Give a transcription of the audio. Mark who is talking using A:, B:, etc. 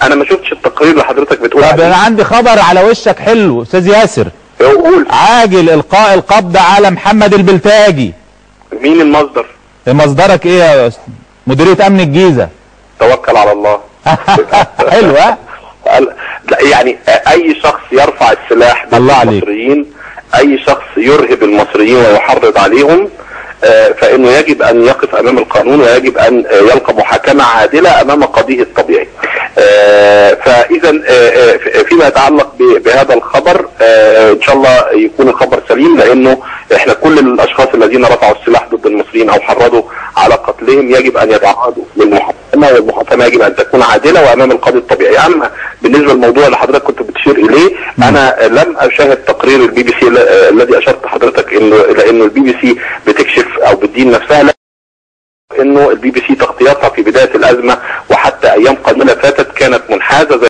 A: انا ما شفتش التقرير اللي حضرتك بتقول عليه.
B: طب انا عندي خبر على وشك حلو استاذ ياسر.
A: قول.
B: عاجل القاء القبض على محمد البلتاجي.
A: مين المصدر؟
B: مصدرك ايه يا استاذ؟ مديرية امن الجيزة.
A: توكل على الله.
B: حلو. ها؟
A: يعني اي شخص يرفع السلاح ضد المصريين، اي شخص يرهب المصريين ويحرض عليهم، فانه يجب ان يقف امام القانون، ويجب ان يلقى محاكمة عادلة امام قاضيه الطبيعي. فاذا فيما يتعلق بهذا الخبر، ان شاء الله يكون الخبر سليم، لانه احنا كل الاشخاص الذين رفعوا السلاح ضد المصريين او حرضوا على قتلهم يجب ان يتعرضوا للمحاكمه، والمحاكمه يجب ان تكون عادلة وامام القاضي الطبيعي. اما بالنسبة للموضوع اللي حضرتك كنت بتشير اليه، انا لم اشاهد تقرير البي بي سي الذي اشرت حضرتك انه لانه البي بي سي بتكشف او بتدين نفسها، انه البي بي سي تغطياتها في بداية الازمة وحتى ايام قليله فاتت كانت منحازه.